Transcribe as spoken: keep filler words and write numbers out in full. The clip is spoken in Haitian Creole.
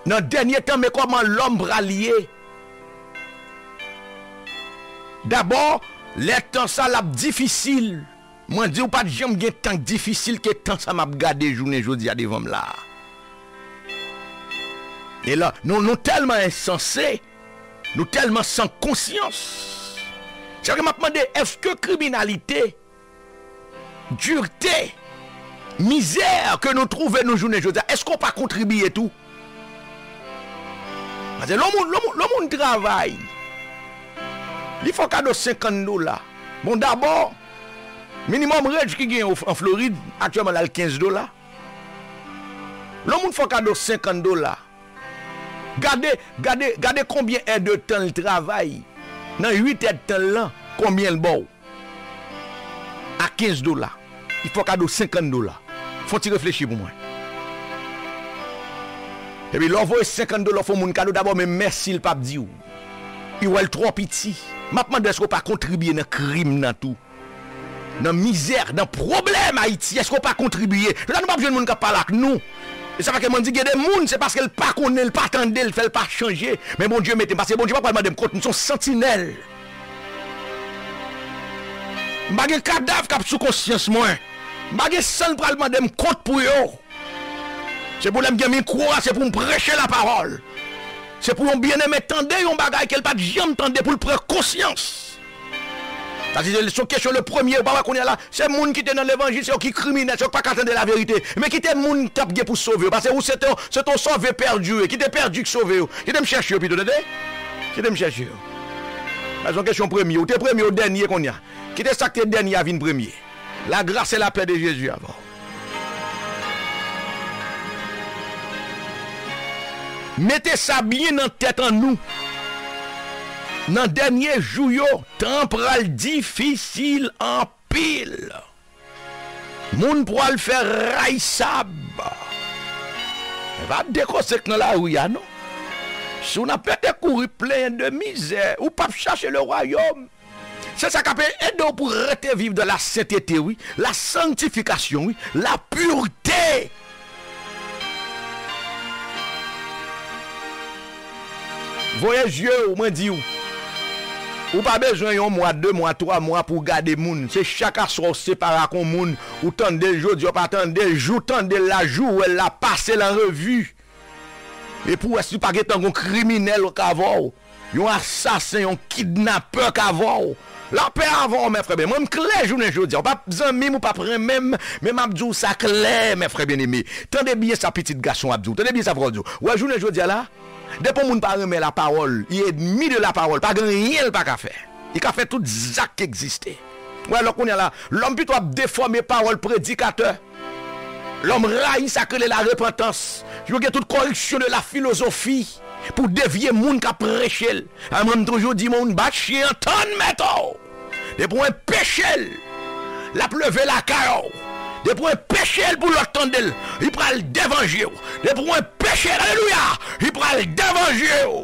nan dènye tan, men kòman lòm pral ye. Dabò, lè tan sa l ap difisil, mwen di w, pa t janm gen tan k difisil ke tan sa m ap gade jounen jodi a devan m la a. E la, nou, nou tèlman ensanse, nou tèlman san konsyans. Sa ke m ap mande, èske kriminalite, dirte, mizè ke nou twouve nou jounen jodi a, èske w pa kontribiye tou? Paske lè yon moun, lè yon moun, lè yon moun travay, li fè w kado senkant dola. Bon, dabò, minimum wage ki genyen an Florid, aktyèlman, l al kenz dola. Lè yon moun fè w kado senkant dola, gade, gade, gade konbyen è de tan l travay. Nan uit è de tan l lan, konbyen l ba w? A kenz dola. Li fè w kado senkant dola. Fè yon ti reflechi pou mwen. Epi lè w voye senkant dola, w fè yon moun kado, dabò, men mèsi l p ap di w. Li wè l twò piti. M ap mande, èske w pa kontribiye nan krim nan tou? Nan mizè, nan pwoblèm Ayiti, èske w pa kontribiye? Jodi a nou p ap jwenn moun k ap pale ak nou. E sa fè ke mwen di, gen de moun, se paske l pa konnen, l pa tande, l fè l pa chanje. Men Bondye mete m, paske Bondye pa pral mande m kont, m se yon santinèl. M pa gen kadav k ap sou konsyans mwen. M pa gen san l pral mande m kont pou yo. Se pou lè m gen mikwo a, se pou m preche lapawòl. Se pou yon byeneme tande yon bagay ke l pa t janm tande, pou l pran konsyans. Sa se, se yon kesyon, le premye, ou pa wè kounye a la, se moun ki te nan levanjil, se yo ki kriminèl, se yo ki pa ka tande laverite. Men kite moun k ap gen pou sove yo, paske ou se te, se te yon sove pèdi, ki te pèdi k sove yo. Kite m chèche yo pito, tande? Kite m chèche yo. Sa se yon kesyon premye, ou te premye, ou dènye kounye a. Kite sa k te dènye a vin premye. La grâce et la paix de Jésus avè w. Mete sa byen nan tèt an nou. Nan dènye jou yo, tan pral difisil anpil. Moun pral fè ray sab. E pa dekoze k nan lari a, non. Si w nan pete kouri plenyen de mizè, ou p ap chache le wayòm. Se sa k ap ede w pou rete viv dan la sentete, wi, la santifikasyon, wi, la pirte. Voye zye w, mwen di w. Ou pa bezwen yon mwa, de mwa, twa mwa pou w gade moun. Se chak aswè w separe ak yon moun, ou tande l jodi, ou pa tande l, jou w tande l la, jou w wè l la, pase l an revi. Epi w wè si pa gen tan gon kriminèl k avè w, yon asasen, yon kidnapè k avè w. Lapè avè w, mè frè byen. Mwen, m klè jounen jodi a. Ou p ap zanmi m, ou p ap renmen m, men m ap di w sa klè, mè frè byeneme. Tande byen sa pitit gason w ap di w. Tande byen sa frè w di w. Ou wè jounen jodi a la, depi yon moun pa renmen lapawòl, li ènmi de lapawòl, pa gen anyen l pa ka fè. Li ka fè tout zak ki egziste. Ou wè, lè kounye a la, lòm pito ap defòme pawòl predikatè. Lòm rayi sa k rele larepantans. Yo gen tout kòreksyon de la filozofi pou devye moun k ap preche l. A, mwen, m toujou di moun, bat chen an, tann mèt ou. Depi w enpeche l, l ap leve lakay ou. Depi w enpeche l pou lòt tande l, li pral devanje w. Depi w enpeche l, alelouya, li pral devanje w.